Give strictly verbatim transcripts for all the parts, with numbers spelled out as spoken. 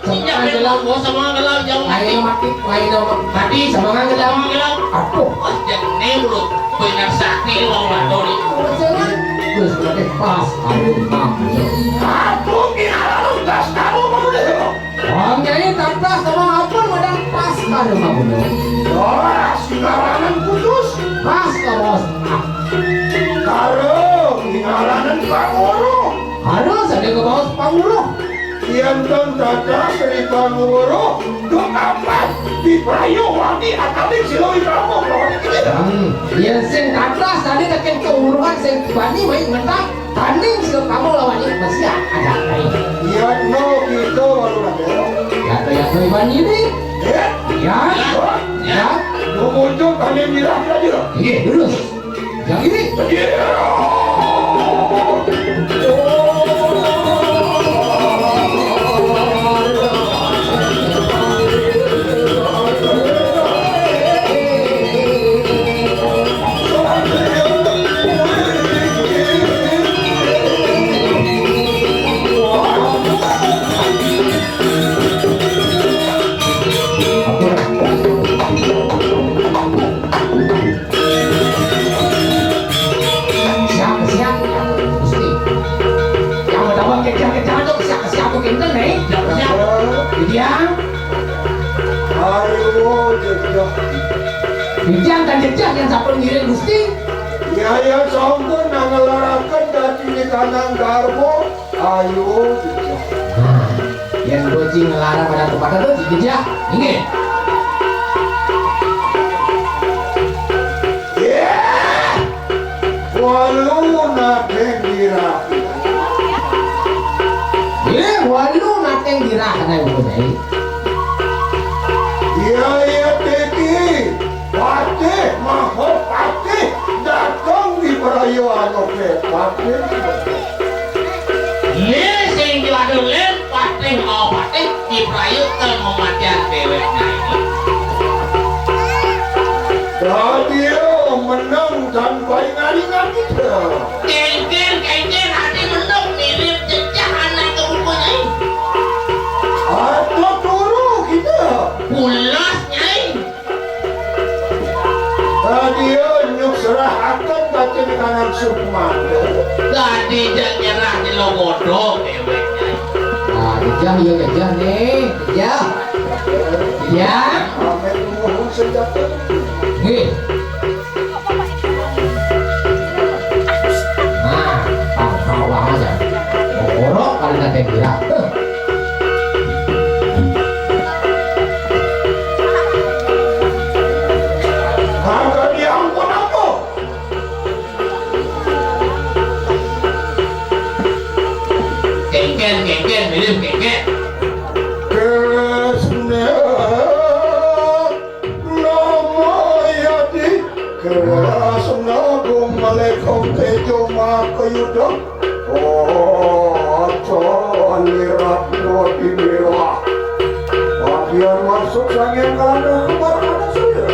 Samakan gelam. Oh, samakan gelam, jauh mati. Ayo mati, ayo mati, samakan gelam. Samakan gelam. Aduh. Wah, jangan nih, bro. Benar sakti, wong wadon nih. Jangan. Terus berarti pas, aduh, maaf. Aku kira lu gas kamu mau deh, bro. Wong Nyai tangkas sama apa, madang pas karo mabuno. Ora singaranan putus. Pas kawas. Karo singaranan panguru. Karo sane kawas panguru. Yen ten dadas ri panguru, do amat diprayu wani atane sila wiramu lawan iki. Hmm, yen sing dadas tadi tekan keuruhan sing bani wae ngentak. Tanding sing kamu lawan iki mesti ada kae. Iya, no, kita baru ada. Ya, ya, ya, Iwan ini. Ya? Ya? Ya? Ya? Lu muncul tanding di rakyat aja. Iya, terus. Yang ini. Iya. Siap, siap, Gusti. Yang pertama kejar-kejar tuh siap, siap tuh kinten nih. Siap, siap. Jadi yang Ayo, jejeh. Jejeh kan jejeh yang sampun ngiring Gusti. Ya, ya, sampun nangelaraken dadi kanang garwa. Ayo, jejeh. Nah, yang bocing ngelarang pada tempatnya tuh jejeh. Inggih. Ya. Walu nateng dirah. Nggih, walu nateng dirah, kena Ibu Nyai. Iya, iya, Titi. Patih, Mahapatih, dateng di perayaan oke, Patih. Nggih, sing juara lem, Patih, Mahapatih, diprayu kematian dhewekna iki. Dadi meneng tanpa ingalingan kita. Kengken, kengken, ati meneng mirip jejeh anak kebuku, Nyai. Atau turu kita. Pulas, Nyai. Dadi nyuk serahaken dadi kanan Sukmana. Dadi jek nyerah di Lowodo dhewek, Nyai. Nah, jejeh, iya, jejeh nih, jejeh. Ya. Amin, mohon senjata. Nggih. Nah, tahu aja. Borok kali nanti kira. Huh. Harga diampun apa? Kengken, kengken, mirip kengken. Kresna. Nama yadi Kresna gumalekom tejo makayuda. Oco nirap dua diniwa. Bagian masuk sanging kalana kembar anak saya.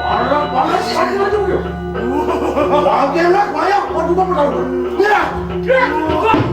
Anak banget sih, satu aja udah. Lagi enak, banyak, waduh, gua mau tahu. Nyerah.